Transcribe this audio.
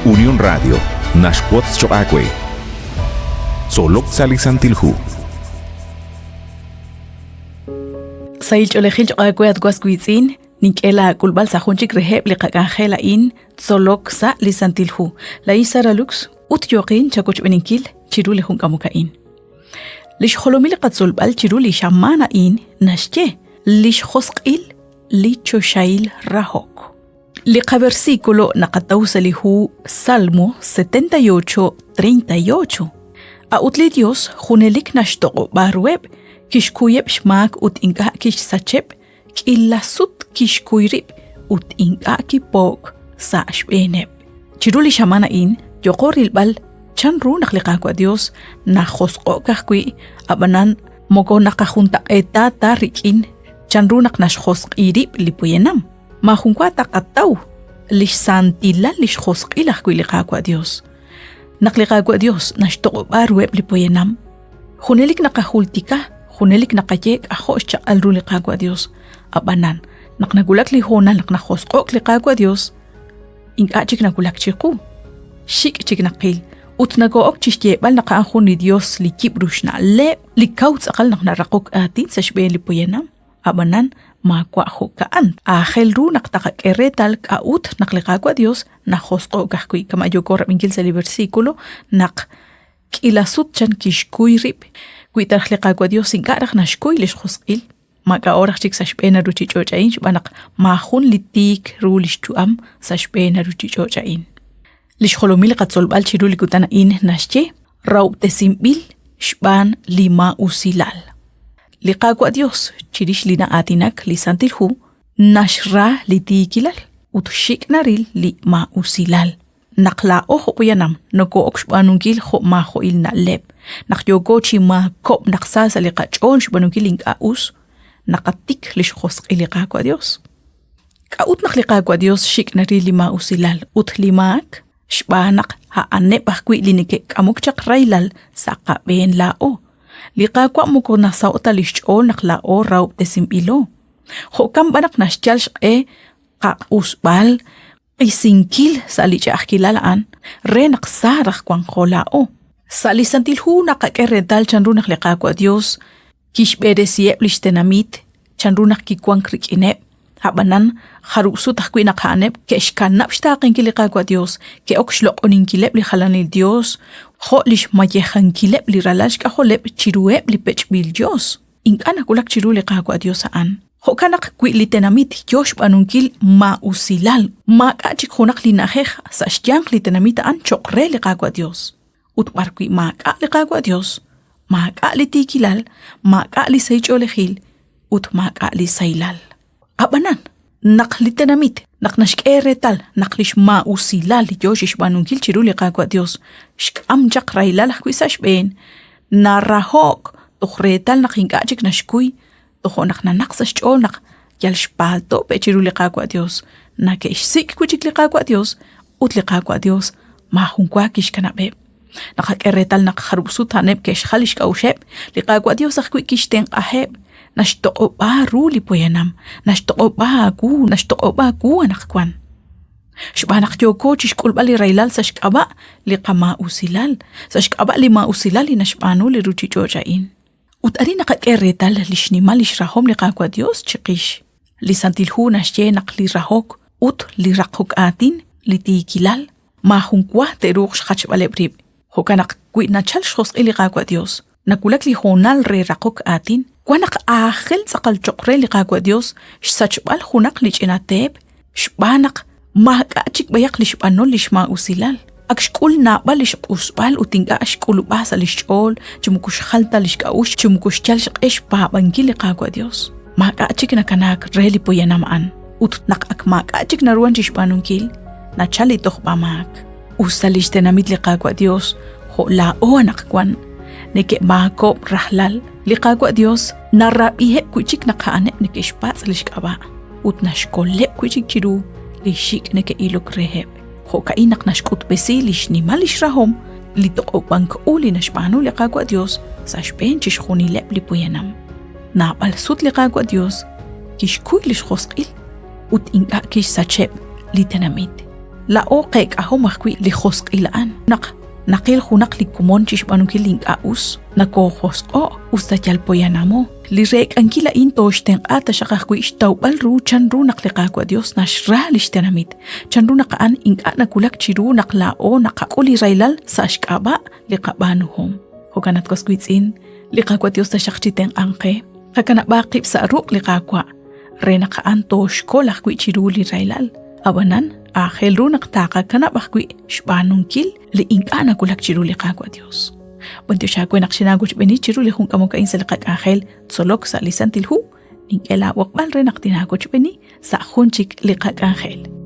Unión Radio naxwotz choq' aawe. Tzolok sa' li Santil Hu. Sahil ch'oolejil choq' aawe at was wiitz'in, nink'e laak'ulb'al sa' jun chik reheb' li qak'anjel a'in tzolok sa' li Santil Hu. Laa'in Sara Lux ut yooqin chawochb'eninkil chiru li jun k'amok a'in. Li xjolomil li qatzolb'al chiru li xamaan a'in naxye li xjosq'il li choxahil rahok. Li qaversículo naqataw sa' li hu Salmo 78, 38. A'ut li Dios junelik naxtoq'ob'a ruheb', kixkuyeb' xmaak ut ink'a' kixsacheb', k'iila sut kixkuy rib' ut ink'a' kipo'k sa' xb'eeneb'. Chiru li xamaan a'in yooqo rilb'al chan ru naq li Qaawa' Dios najosq'o'k ajwi', ab'anan moko naqajuntaq'eeta ta rik'in chanru naq naxjosq'i rib' li poyanam. Maajunwa taqataw li xsantilal li xjosq'il ajwi' li Qaawa' Dios. Naq li Qaawa' Dios naxtoq'ob'a ruheb' li poyanam, junelik naqajultika, junelik naqaye k'ajo' xchaq'al ru li Qaawa' Dios. Ab'anan, naq nawulak li hoonal naq najosq'o'k li Qaawa' Dios, ink'a' chik nawulak chiqu. Xik' chik naqil ut nokoo'ok chi xyeeb'al naq a'an jun li Dios li yib' ru xna'leb', li kaw tz'aqal naq naraqok aatin sa' xb'een li poyanam. Ab'anan, maawa' jo'ka'an. Aajel ru naq taqak'e reetal k'a'ut naq li Qaawa' Dios najosq'o'k ajwi' kama' yooko rab'inkil sa' li versículo naq k'iila sut chan kixkuy rib'. Wi ta raj li Qaawa' Dios ink'a' raj naxkuy li xjosq'il, maak'a'o raj chik sa' xb'een a ruuchich'och' a'in xb'aan naq maajun li tiik ru li xyu'am sa' xb'een a ruuchich'och' a'in. Li xjolomil li qatzolb'al chiru li kutan a'in naxye rahob'tesinb'il xb'aan li maa'usilal. Li Qaawa' Dios chirix li na'aatinak li Santil Hu naxra li tiikilal ut xik' naril li maa'usilal. Naq laa'o jo' poyanam nokoo'ok xb'aanunkil jo' maajo'il na'leb', naq yooko chi maakob' naq sa sa' li qach'ool xb'aanunkil li ink'a' us, naqatik li xjosq'il li Qaawa' Dios. K'a'ut naq li Qaawa' Dios xik' naril li maa'usilal ut li maak? Xb'aan naq a'aneb' ajwi' li neke'k'amok chaq rahilal sa' qab'een laa'o. Li Qaawa' moko nasaho' ta li xch'ool naq laa'o rahob'tesinb'ilo. Jo'kan b'an naq naxyal xq'e qaq'usb'al, qisinkil sa' li ch'a'ajkilal a'an re naq sa raj wanqo laa'o. Sa' li Santil Hu naqak'e reetal chanru naq li Qaawa' Dios kixb'eresiheb' li xtenamit, chanru naq kiwank rik'ineb'. Ab'anan, jarub' sut ajwi' naq a'aneb' ke'xkanab' xtaaqenkil li Qaawa' Dios, ke'ok xloq'oninkileb' li jalanil dios, jo' li xmayejankileb' li ralal xk'ajoleb' chiruheb' li pech'b'il dios. Ink'a' nawulak chiru li Qaawa' Dios a'an. Jo'kan naq wi li tenamit yo xb'aanunkil maa'usilal, maak'a' chik junaq li na'ajej sa' xyanq li tenamit a'an cho'q re li Qaawa' Dios. Ut b'arwi' maak'a' li Qaawa' Dios, maak'a' li tiikilal, maak'a' li sahil ch'oolejil ut maak'a' li sahilal. Ab'anan, naq li tenamit naq naxk'e reetal naq li xmaa'usilal li yo xb'aanunkil chiru li Qaawa' Dios xk'am chaq rahilal ajwi' sa' xb'een, naraho'k toj reetal naq ink'a' chik naxkuy, tojo' naq nanaq sa' xch'ool naq yal xpaalto' pe' chiru li Qaawa' Dios, nake'xsik' wi' chik li Qaawa' Dios ut li Qaawa' Dios maajun wa kixkanab'eb'. Naqak'e reetal naq jarub' sut a'aneb' ke'xjal li xk'a'uxeb', li Qaawa' Dios ajwi' kixtenq'aheb', naxtoq'ob'a ru li poyanam, naxtoq'ob'a aawu, naxtoq'ob'a wu anaqwan. Xb'aan naq yooko chi xk'ulb'al li rahilal sa' xk'ab'a' li qamaa'usilal, sa' xk'ab'a' li maa'usilal li naxb'aanu li ruuchich'och' a'in. Ut arin naqak'e reetal li xnimal li xrahom li Qaawa' Dios chiqix. Li Santil Hu naxye naq li rahok ut li raqok aatin, li tiikilal, maajun wa te'ruuq xjachb'aleb' rib'. Jo'kan naq wi nachalk xjosq'il li Qaawa' Dios, nawulak li hoonal re raqok aatin, wan naq aajel tz'aqal cho'q re li Qaawa' Dios xsachb'al junaq li ch'ina teep xb'aan naq maak'a' chik b'ayaq li xb'anol li xmaa'usilal. Ak xk'ul naab'al li xq'usb'al ut ink'a' xk'ulub'a sa' li xch'ool chi moko xjal ta li xk'a'uxl chi moko xyal xq'e xpaab'ankil li Qaawa' Dios. Maak'a' chik nakanaak re li poyanam a'an ut naq ak maak'a' chik naruhan chi xb'aanunkil, nachal li tojb'amaak. Us ta li xtenamit li Qaawa' Dios jo' laa'o anaqwan neke'maakob'k rajlal, li Qaawa' Dios narab'iheb' wi' chik naq a'aneb' neke'xpatz' li xk'ab'a' ut naxkoleb' wi' chik chiru li xik' neke'ilok reheb'. Jo'ka'in naq naxk'utb'esi li xnimal li xrahom li toq'ob'ank u li naxb'aanu li Qaawa' Dios sa' xb'een chixjunileb' li poyanam. Naab'al sut li Qaawa' Dios kixkuy li xjosq'il ut ink'a' kixsacheb' li tenamit. Laa'o qeek'ahom ajwi' li josq'il a'an. Naq naqil junaq li komon chi xb'aanunkil li ink'a' us, nakoojosq'o' us ta yal poyanamo. Li reek'ankil a'in tooxtenq'a taxaq ajwi' xtawb'al ru chan ru naq li Qaawa' Dios naxra lix tenamit, chan ru naq a'an ink'a' nawulak chiru naq laa'o naqak'ul li rahilal sa' xk'ab'a' li qab'aanuhom. Jo'kan at was wiitz'in, li Qaawa' Dios taxaq chitenq'anq qe. Qakanab'aaq qib' sa' ruq' li Qaawa' re naq a'an tooxkol ajwi' chiru li rahilal. Ab'anan, aajel ru naq taqakanab' ajwi' xb'aanunkil li ink'a' nawulak chiru li Qaawa' Dios. B'antiox aawe naq xinaawochb'eeni chiru li jun k'amok a'in sa' li qak'anjel tzolok sa' li Santil Hu, nink'e laab'oqb'al re naq tinaawochb'eeni sa' jun chik li qak'anjel.